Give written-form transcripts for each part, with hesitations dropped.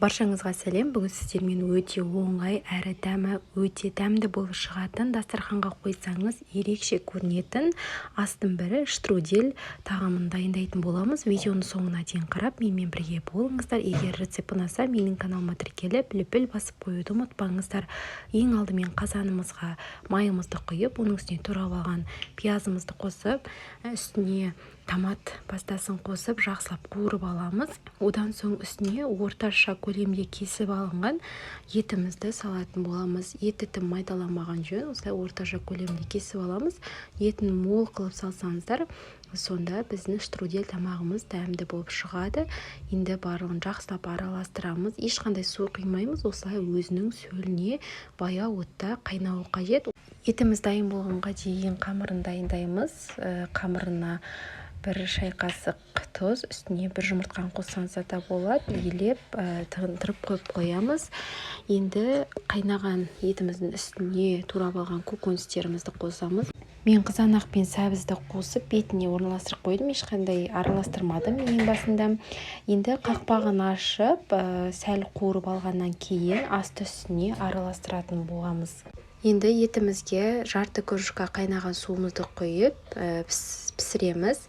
Баршаңызға сәлем! Бүгін сіздермен өте оңай әрі дәмі өте дәмді болып шығатын, дастарханға қойсаңыз ерекше көрінетін астың бірі штрудель тағамын дайындайтын боламыз. Видеоның соңына дейін қарап, менімен бірге болыңыздар. Егер рецепт ұнаса, менің каналыма тіркеліп, лүпіл басып қоюды ұмытпаңыздар. Ең алдымен қазанымызға майымызды құйып, оның үстіне турап алған пиязымызды қосып, үстіне томат пастасын қосып, жақсылап қуырып аламыз. Одан соң үстіне орташа көлемде кесіп алынған етімізді салатын боламыз. Етті тым майдаламаған жөн, осылай орташа көлемде кесіп аламыз. Етін мол қылып салсаңыздар, сонда біздің штрудель тамағымыз дәмді болып шығады. Енді барлығын жақсылап араластырамыз, ешқандай су құймаймыз. Осылай өзінің сөліне баяу отта қайнауы қажет. Етіміз дайын болғанға дейін қамырын дайындаймыз. Қамырына бір шай қасық тұз, үстіне бір жұмыртқаны қоссаңыздар да болады, елеп, тындырып қойып қоямыз. Енді қайнаған етіміздің үстіне турап алған көкөністерімізді қосамыз. Мен қызанақ пен сәбізді қосып, бетіне орналастырып қойдым, ешқандай араластырмадым ең басында. Енді қақпағын ашып, сәл қуырып алғаннан кейін асты үстіне араластыратын боламыз. Енді етімізге жарты кружка қайнаған суымызды құйып, пісіреміз.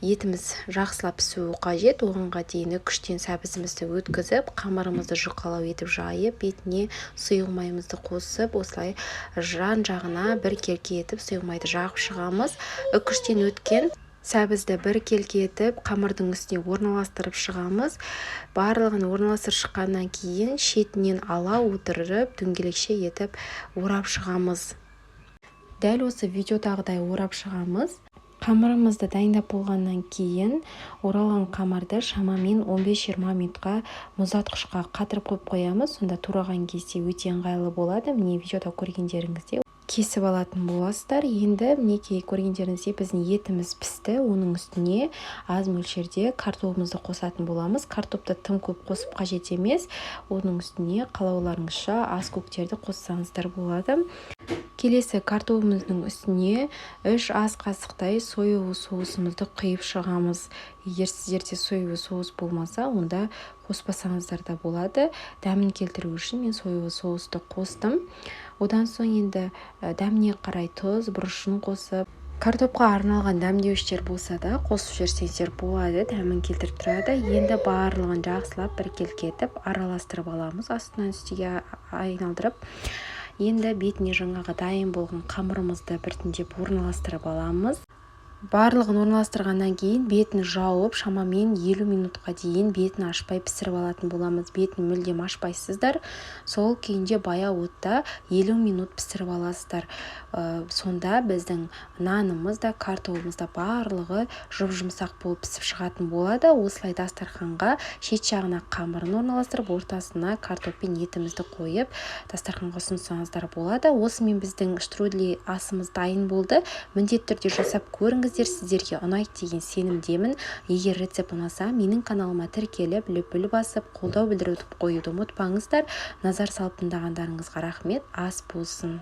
Етіміз жақсылап пісуі қажет. Оғанға дейін күштен сәбізімізді өткізіп, қамырымызды жұқалау етіп жайып, бетіне сұйық майымызды қосып, осылай жан жағына біркелкі етіп сұйық майды жағып шығамыз. Үкіштен өткен сәбізді біркелкі етіп қамырдың үстіне орналастырып шығамыз. Барлығын орналастырып шыққаннан кейін шетінен ала отырып, дөңгелекше етіп орап шығамыз. Дәл осы видеодағыдай орап шығамыз. Қамырымызды дайындап болғаннан кейін оралған қамырды шамамен 15-20 минутқа мұздатқышқа қатырып қойып қоямыз. Сонда тураған кезде өте ыңғайлы болады. Міне, видеода көргендеріңіздей кесіп алатын боласыздар. Енді, мінекей, көргендеріңіздей, біздің етіміз пісті. Оның үстіне аз мөлшерде картобымызды қосатын боламыз. Картопты тым көп қосып қажет емес. Оның үстіне қалауларыңызша ас көктерді қоссаңыздар болады. Келесі картобымыздың үстіне 3 ас қасықтай соевый соусымызды құйып шығамыз. Егер сіздерде соевый соус болмаса, онда қоспасаңыздар да болады. Дәмін келтіру үшін мен соевый соусты қостым. Одан соң енді дәміне қарай тұз, бұрышын қосып, картопқа арналған дәмдеуіштер болса да қосып жіберсеңіздер болады, дәмін келтіріп тұрады. Енді барлығын жақсылап біркелкі етіп араластырып аламыз, астынан үстіге айналдырып. Енді бетіне жаңағы дайын болған қамырымызды біртіндеп орналастырып аламыз. Барлығын орналастырғаннан кейін бетін жауып, шамамен 50 минутқа дейін бетін ашпай пісіріп алатын боламыз. Бетін мүлдем ашпайсыздар, сол күйінде баяу отта 50 минут пісіріп аласыздар. Сонда біздің нанымыз да, картобымыз да, барлығы жұп-жұмсақ болып пісіп шығатын болады. Осылай дастарханға шет жағына қамырын орналастырып, ортасына картоп пен етімізді қойып, дастарханға ұсынсаңыздар болады. Осымен біздің штрудель асымыз дайын болды. Міндетті түрде жасап көріңіздер, сіздерге ұнайды деген сенімдемін. Егер рецепт ұнаса, менің каналыма тіркеліп, лүпіл басып, қолдау білдіріп қоюды ұмытпаңыздар. Назар салып тыңдағандарыңызға рахмет. Ас болсын!